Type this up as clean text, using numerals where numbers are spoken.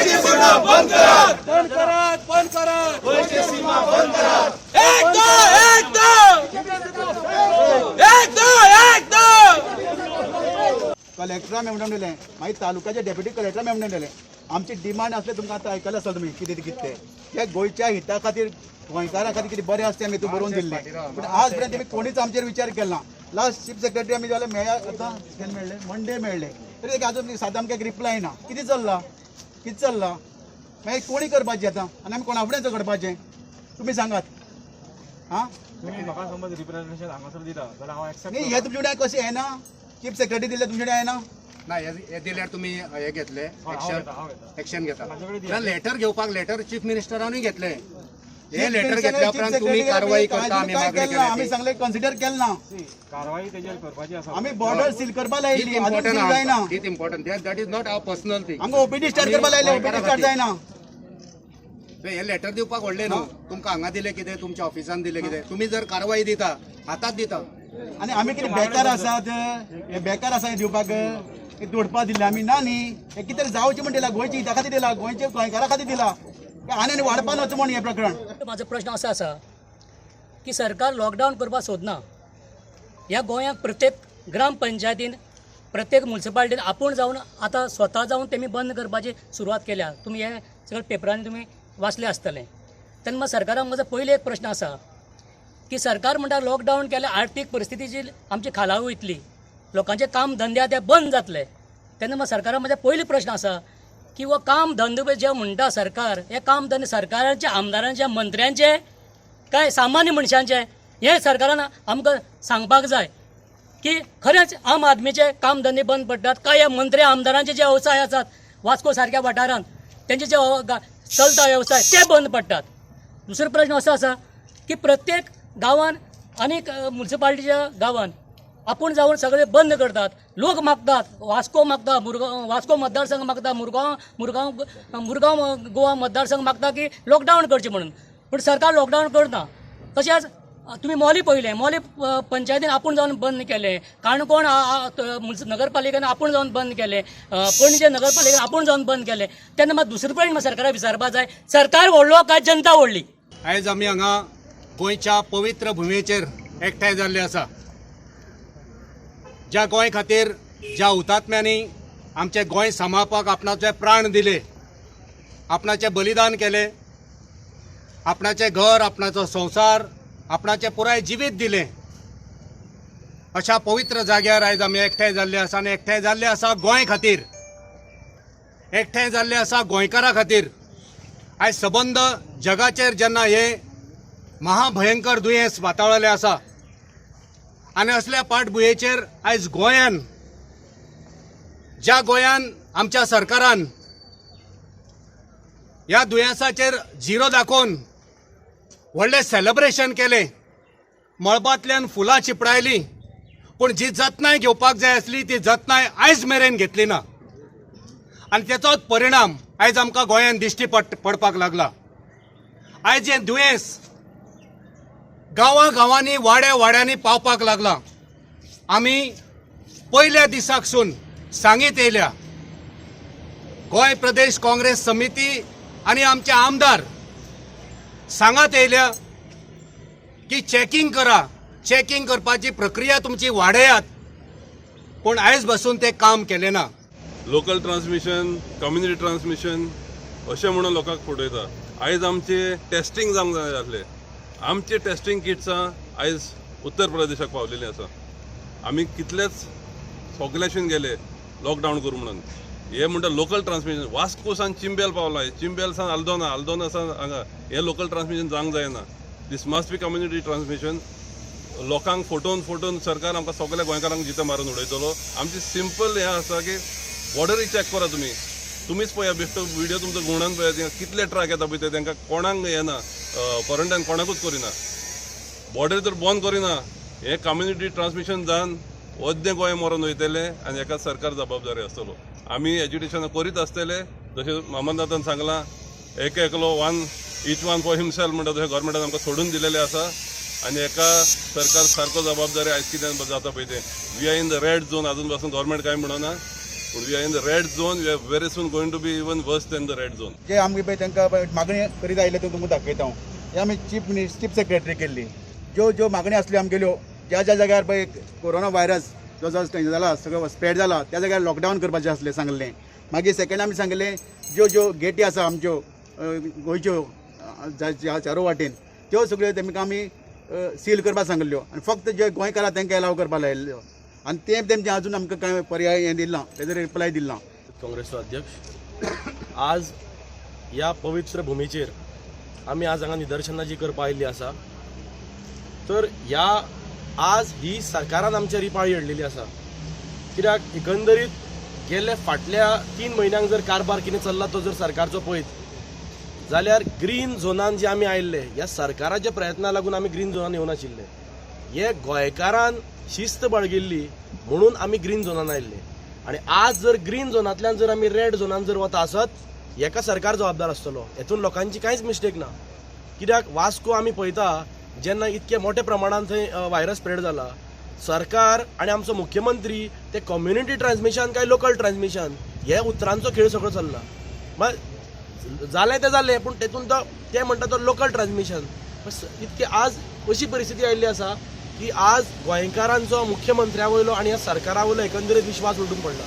गोंयची सीमा बंद करात. बंद करात, बंद करात. गोंयची सीमा बंद करात. एकदा, एकदा, एकदा, एकदा. कलेक्टरा मेमोरंडम दिलें, मागीर तालुक्याच्या डेप्युटी कलेक्टरा मेमोरंडम दिलें. आमची डिमांड आसले, तुमकां आतां आयकलें आसतलें तुमी कितें कितें तें. हे गोंयच्या हिता खातीर, गोंयकारां खातीर कितें बरें आसता तें आमी बरोवन दिल्लें, पूण आज पर्यंत तेमी कोणीच आमचेर विचार केलो ना. लास्ट चीफ सेक्रेटरी आमी जाल्यार मेळ्ळ्या, आतां केन्ना मेळ्ळे? मंडे मेळ्ळे. तरी तेका आजून सादां आमकां एक रिप्लाय ना. कितें चल्लां, कितें चल्लां? मागीर कोणी करपाचें आतां आनी आमी कोणा फुडें झगडपाचें, तुमी सांगात. आं. तुम्ही म्हाका समज रिप्रेझेंटेशन हांगासर दिता जाल्यार हांव एक्सेप्ट न्ही, हे तुमचे कडेन कशें येना? चीफ सेक्रेटरी दिल्ले तुमचे कडेन येना? ना, हे हे दिल्यार तुमी हे घेतले एक्शन? हांव घेता. एक्शन घेता? माझ्याकडे दिया. ना, लेटर घेवपाक लेटर चीफ मिनिस्टरानूय घेतले. हे लेटर चीफ घेतल्या उपरांत तुम्ही सेक्रेटरी कारवाई करता आमी काय मागणी केलं ना? आमी केल्या. सांगले, कन्सिडर केलं ना. कारवाई तेजेर करपाची आसा. आमी बॉर्डर सील करपा लायली, तीच अजून इम्पॉर्टंट सील जायना. तीच important. That is not our personal thing. आमकां ओपीडी स्टार्ट करपा लायले, ओपीडी स्टार्ट जायना. हे लेटर दिवपाक व्हडलें न्हू. तुमकां हांगा दिलें कितें, तुमच्या ऑफिसान दिलें कितें, तुमी जर कारवाई दिता, आतांच दिता. आनी आमी कितें बेकार आसात? हे बेकार आसा? हे दिवपाक, हे जोडपा दिल्ले आमी ना न्ही. हे कितें जावचें म्हण दिला, गोंयच्या हिता खातीर दिला, गोंयच्या गोंयकारा खातीर दिला. हे आनी आनी वाडपा वचूं म्हण हें प्रकरण. म्हाजो प्रश्न असो आसा की सरकार लॉकडावन करपाक सोदना. ह्या गोंयांत प्रत्येक ग्रामपंचायतीन, प्रत्येक मुन्सिपालिटीन आपूण जावन, आतां स्वता जावन तेमी बंद करपाची सुरवात केल्या. तुमी हे सगळे पेपरांनी तुमी वाचलें आसतलें. तेन्ना सरकाराक म्हजो पयलो एक प्रश्न आसा की सरकार म्हणटा, लॉकडावन केल्यार आर्थीक परिस्थिती जी आमची खाला वयतली, लोकांचे काम धंदे आहा ते बंद जातले. तेन्ना म्हाका सरकाराक म्हजो पयलो प्रश्न आसा की हो काम धंदे पळय जे म्हणटा सरकार, हे काम धंदे सरकाराचे, आमदारांचे, मंत्र्यांचे काय सामान्य मनशांचे, हें सरकारान आमकां सांगपाक जाय की खरेंच आम आदमीचे काम धंदे बंद पडटात काय हे मंत्री आमदारांचे जे वेवसाय आसात वास्को सारक्या वाठारांत, तेंचे जे चलता वेवसाय ते बंद पडटात. दुसरो प्रश्न असो आसा की प्रत्येक गांवान आनीक मुन्सिपालिटीच्या गांवान आपूण जावन सगळे बंद करतात. लोक मागतात, वास्को मागता, मुरगांव, वास्को मतदारसंघ मागता, मुरगांव मुरगांव मुरगांव गोवा मतदारसंघ मागता की लॉकडावन करचें म्हणून, पूण सरकार लॉकडावन करना. तशेंच तुमी मोली पळयलें, मोली पंचायतीन आपूण जावन बंद केलें, काणकोण नगरपालिकेन आपूण जावन बंद केलें, पणजे नगरपालिकेन आपूण जावन बंद केलें. तेन्ना मात दुसरे पॉयंट सरकाराक विचारपाक जाय, सरकार व्हडलो काय जनता व्हडली? आयज आमी हांगा गोंयच्या पवित्र भुंयेचेर एकठांय जाल्ले आसा, ज्या गोंय खातीर ज्या हुतात्म्यांनी आमचें गोंय सांबाळपाक आपणाचे प्राण दिले, आपणाचें बलिदान केलें, आपणाचें घर, आपणाचो संवसार, आपणाचें पुराय जिवीत दिलें, अशा पवित्र जाग्यार आयज आमी एकठांय जाल्ले आसा. आनी एकठांय जाल्ले आसा गोंय खातीर, एकठांय जाल्ले आसा गोंयकारा खातीर. आयज सबंद जगाचेर जेन्ना हें महाभयंकर दुयेंस वातावळलें आसा आनी असल्या पाठभुंयेचेर आयज गोंयान, ज्या गोंयान आमच्या सरकारान ह्या दुयेंसाचेर झिरो दाखोवन व्हडलें सेलेब्रेशन केलें, मळबांतल्यान फुलां चिपडायलीं, पूण जी जतनाय घेवपाक जाय आसली ती जतनाय आयज मेरेन घेतली ना आनी तेचोच परिणाम आयज आमकां गोंयांत दिश्टी पडपाक लागला. आयज हें दुयेंस गांवां गांवांनी, वाड्या वाड्यांनी पावपाक लागला. आमी पयल्या दिसाकसून सांगीत येयल्या, गोंय प्रदेश काँग्रेस समिती आनी आमचे आमदार सांगात येयल्या की चॅकिंग करा, चॅकिंग करपाची प्रक्रिया तुमची वाडयात, पूण आयज बसून ते काम केलें ना. लोकल ट्रान्समिशन, कम्युनिटी ट्रान्समिशन अशें म्हणून लोकांक फटयता. आयज आमचे टेस्टिंग जावंक जाय आसले. आमचे टेस्टिंग किट्सां आयज उत्तर प्रदेशाक पावलेली आसा. आमी कितलेच सगल्याशीन गेले लॉकडावन करूं म्हणून. हे म्हणटा लोकल ट्रान्समिशन, वास्को सान चिंबेल पावला, चिंबेल सान आल्दोना, आल्दोना सान हांगा. हे लोकल ट्रान्समिशन जावंक जायना. This must be community transmission. लोकांक फटोवन फटोवन सरकार आमकां सगल्या गोंयकारांक जिते मारून उडयतलो. आमची सिंपल हें आसा की बॉर्डरी चॅक करा तुमी. तुमीच पळया, बेश्टो विडियो तुमचो घुंवडावन पळया. थिंगा कितले ट्रक येता पळय ते, तांकां कोणाक येना, क्वॉरंटायन कोणाकूच करिना. बॉर्डर तर बंद करिना, हें कम्युनिटी ट्रान्समिशन जावन अद्दें गोंय मरोन वयतलें आनी हेका सरकार जबाबदारी आसतलो. आमी एज्युकेशन करीत आसतले. जशें मामनदादान सांगलां, एक एकलो, one each one for himself म्हणटा, तशें गव्हर्मेंटान आमकां सोडून दिलेलें आसा आनी हेका सरकार सारको जबाबदारी. आयज कितें जाता पळय तें, we are in the red zone. अजून पासून गव्हर्मेंट कांय म्हणना. पूण we are in the red zone. We are very soon going to be even worse than the red zone. जे आमगे पळय तांकां पळय मागणी करीत आयिल्ले त्यो तुमकां दाखयता हांव. हे आमी चीफ मिनिस्टर, चीफ सेक्रेटरी केल्ली, ज्यो ज्यो मागणी आसल्यो आमगेल्यो, ज्या ज्या जाग्यार पळय कोरोना व्हायरस जो जो जाला, सगळो स्प्रेड जाला, त्या जाग्यार लॉकडावन करपाचें आसलें सांगलें. मागीर सेकंड आमी सांगलें, ज्यो ज्यो गेटी आसा आमच्यो गोंयच्यो चारो वाटेन, त्यो सगळ्यो तेमकां आमी सील करपाक सांगिल्ल्यो आनी फक्त जे गोंयकार आहा तांकां एलाव करपाक लायिल्ल्यो आनी ते तेमचें अजून आमकां कांय पर्याय हें दिलें ना, तेजो रिप्लाय दिलो ना. काँग्रेसचो अध्यक्ष. आज ह्या पवित्र भुमीचेर आमी आज हांगा निदर्शनां जी करपा आयिल्ली आसा, तर ह्या आज ही सरकारान आमचेर ही पाळी हाडलेली आसा. कित्याक एकंदरीत गेल्ले फाटल्या 3 म्हयन्यांक जर कारभार कितें चल्ला तो जर सरकारचो पळयत जाल्यार ग्रीन झोनान जे आमी आयिल्ले, ह्या सरकाराच्या प्रयत्ना लागून आमी ग्रीन झोनान येवनाशिल्ले. हे गोंयकारान शिस्त बाळगिल्ली म्हणून आमी ग्रीन झोनान आयिल्ले आनी आज जर ग्रीन झोनांतल्यान जर आमी रेड झोनान जर वता आसत, हेका सरकार जबाबदार आसतलो. हेतून लोकांची कांयच मिस्टेक ना. कित्याक वास्को आमी पळयता जेन्ना इतके मोठ्या प्रमाणान थंय व्हायरस स्प्रेड जाला, सरकार आनी आमचो मुख्यमंत्री ते कम्युनिटी ट्रान्समिशन काय लोकल ट्रान्समिशन हे उतरांचो खेळ सगळो चल्ला. मागीर जालें तें जालें, पूण तेतून तो ते म्हणटा तो लोकल ट्रान्समिशन. इतके आज अशी परिस्थिती आयिल्ली आसा की आज गोंयकारांचो मुख्यमंत्र्या वयलो आनी ह्या सरकारा वयलो एकंदरीत विश्वास उठून पडला.